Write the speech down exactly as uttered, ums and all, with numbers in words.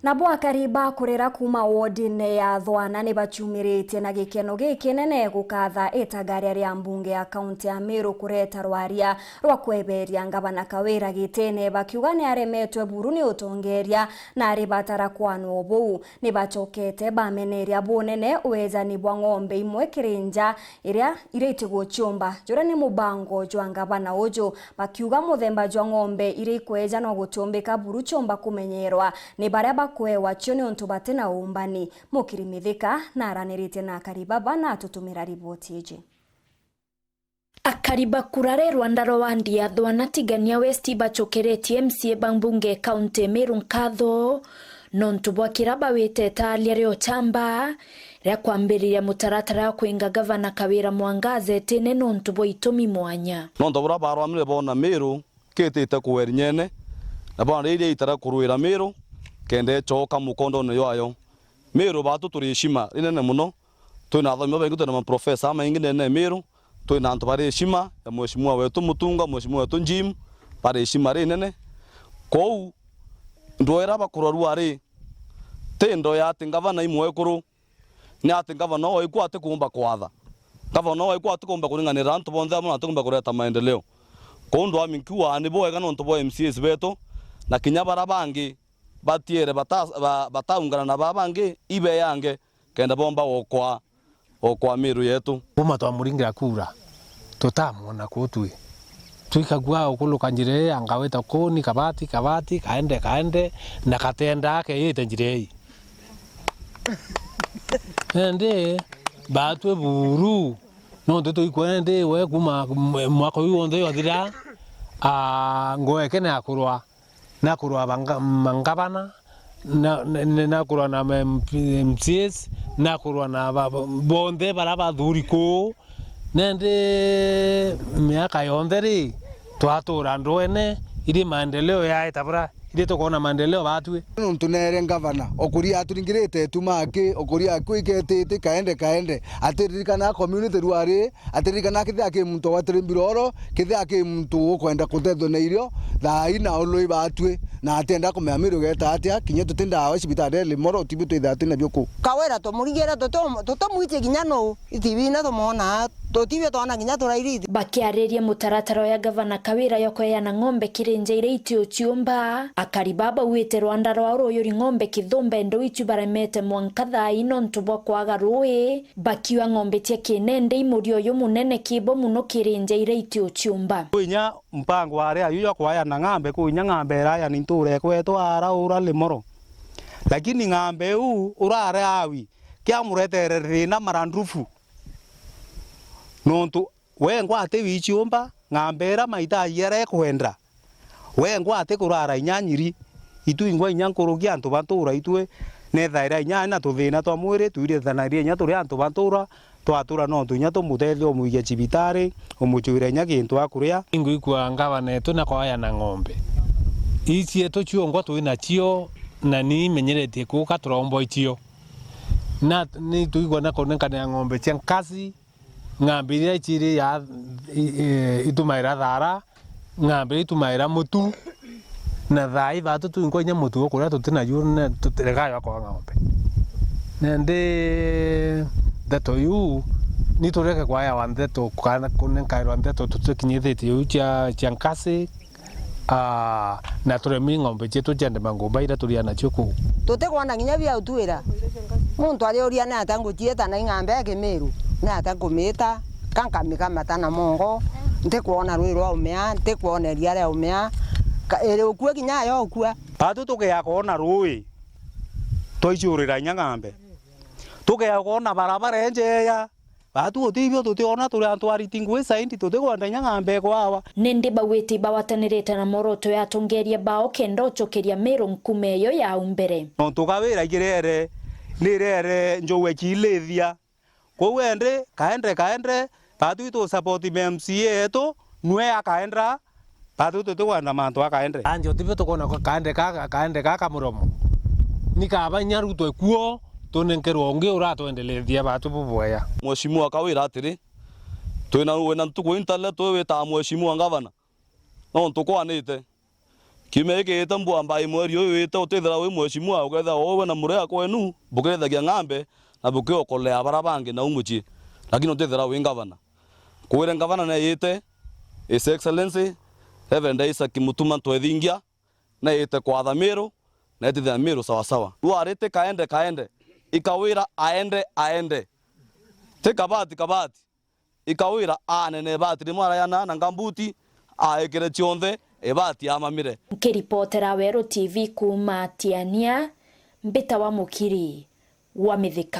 Nabo akari ba kurira kuuma wodine ya Thwana ni bachumiritie na gikeno gikinene gukatha itagaria ria mbunge ya kaunti ya Meru kureta rwaria rwa kweberia ngavana Kawira gitine, bakiuga ni aremetwe buru ni utongeria na ari batara kwanwa buu. Ni bachokete bameneria bunene wejani bwa ng'ombe imwe kiri nja iria, iria itiguchiumba, juria ni mubango jwa ngavana uju, bakiuga muthemba jwa ng'ombe iria ikwejanwa gutumbika buru chiumba kumenyerwa ni baria bakwewa cio niuntu batina umbani. Mukiri Mithika naraniritie na akari baba na atutumira riboti iji. Akari ba kurare rwanda rwa wandi ya Thwana Tigania West bachokeritie M C A ba mbunge kaunti Meru nkatho nontu bwa kira bawite itaria ria uchamba ria kwambiriria mutaratara wa kwinga gavana Kawira Mwangaza itine nontu bwa itumi mwanya. Nontu buria barwamire boona Meru kitite kuwerinyene, na boona riria itara kurwira Meru kenda icoka mukondone jwayo. Meru batu turi ishima rinene muno, twina athomi babaingi, twina maprofesa amaingi ndene ya Meru, twina antu bari ishima ya mheshimiwa wetu Mutunga, mheshimiwa wetu Jim, bari ishima rinene. Kwou ndwera bakurorua ri, ti ndo ya ati ngavana i mwekuru, ni ati ngavana oo iku atikumba kwatha. Ngavana oo iku atikumba kuringanira antu bonthe amwe na atikumba kureta maendeleo. Kwou ndwami nkiuga ni bwega nontu bwa M C As betu, na kinya bara bangi batiere bata-, ba-, bataungana na baa bangi ibeyange kenda bomba gukwa, gukwa Meru yetu. Kuuma twamuringira kura, tutamwona kuu twi. Twikagua ukuluka njira ii, angawita kuu ni kabati, kabati, kaende, kaende, na katenda akeyite njira ii. Indi batwi buru, nontu tuikwona indi we kuuma mw-, mwaka uyu wonthe jwathira, aa, ngoo yake ni ya kurwa. Na kurwa banga-, mangavana, na, na, na kurwa na ma M P, M C As, na kurwa na ba-, ba-, bonthe bara bathuri kuu. Nendi miaka yonthe ri, twatura ndwene, iri maendeleo yaeta bura, iri tukoona maendeleo batwi. Nontu neere ngavana, okuria aturingirite ituma aki, okuria aku iketiti kaende kaende, atiririkana community rwari, atiririkana kethira aki muntu ugwatire mbiroro, kethira aki muntu ukwenda kutethua na irio, thaa ii na ului batwi, na atienda kumenya Meru igeta atia, kinya tuti ndawa cibitari ya Limuru, tibio twithaa twina bio kuu. Kawira tumurigire, tutum-, tutumwitie kinya nuu, itibina tumwona, tutibio twona kinya turairithi. Bakiariria mutaratara ya Gavana Kawira ya kweana ng'ombe kiri nja iria itiuciumba, akari baa bauite rwanda rwao ruyuri ng'ombe kithumba, indi icu baremete mwanka thaa ii nontu bwa kwaga rui. Bakiuga ng'ombe cia kinende i murio uyu munene kibo muno kiri nja iria itiuciumba. Kwi inya mpango ari ayu jwa kwayana ng'ambe, kwi inya ng'ambe irayani ntuura ekwetu ara ura Limuru. Lakini ng'ambe iu urare awi kiamuretere thina maradufu. Nontu wengwa ati wiciumba, ng'ambe ira mahitaji aria ekwenda. Wengwa ati kurara inya nyiri, itu ingwa inya nkuruki antu ba ntuura itwi, nethaira inya na tuthina twa mwiri, twirithanaria inya turi antu ba ntuura, twatura nontu inya tumutethia umwikia cibitari, umucwira inya gintu akuria. Ingwikua ngavana etu na kwaya na ng'ombe. Ii cietu ciongwa twi nacio, na ni imenyeretie kuuka turombo icio. Na ni twigua na kunenkanira ng'ombe cia nkasi, ng'ambe iria iciri ya, i-, i-, itumaira thara, ng'ambe iria itumaira mutu, na thaa ii batu twinkwa inya mutu ukuria tuti naju, ne-, tutirega jwa kwa ng'ombe. Nendi ndeto iu, ni tureke kwayawa ndeto, kana kunenkairwa ndeto tutikinyithitie iu cia, cia nkasi, Aa, na turemi ng'ombe cietu ciende mangumba iria turia nacio kuu. Tutikwona kinya bia utwira. Muntu ariuria ni atia nguciita na ing'ambe ya Kimiru, ni atia nkumiita, ka nkamikamata na mongo, ntikwona rui rwa umea, ntikwona iria ria umea, ka-, iri ukua kinya yokua. Batu tukea kwona rui, twaicurira inya ng'ambe. Tukea kwona barabara enjeya, Batu utibio tutiona turi antu ariti ngui saindi, tutikwenda inya ng'ambe kwawa. Nindi bawiti bawatanirite na moroto ya atongeria bao kenda ucokeria Meru nkume eyo yau mbere. Nontu Kawira ikirere, nirere njogu ekilithia. Kwou endi, kaende, kaende, batu itu support M C A yetu, nwe akaenda, Batu tutikwenda mantu akaende. Anjo tibio tukwona ko kaende ka, kaende ka kamuromo. Ni kaba inya Ruto ekuo, tunenkerwa ungi uratwendelethia batu bubwega. Mheshimiwa Kawira atiri, twina, wina ntuku intale twi witaga Mheshimiwa Ngavana. Nontu kwanite. Kiumia giki gite mbua mbai mweri uyu wite, utithira wi mheshimiwa, ukethira wewe na muria kwenu bukithagia ng'ambe na bukiokolea bara bangi nau mucii, lakini utithira wi ngavana. Kwire ngavana neeyite, His Excellency Reverend Isaac Mutuma Ntwethingia, neeyite kwatha Miru, na etithia Miru sawasawa. Rwari ti kaende kaende, ikawira aende aende. Ti kabati kabati, ikawira anene ibati rimwe arayana na ngambuti, aekire cionthe, ibati amamire. Nkiripotera Weru T V kuuma Tiania, mbita wa Mukiri wa Mithika.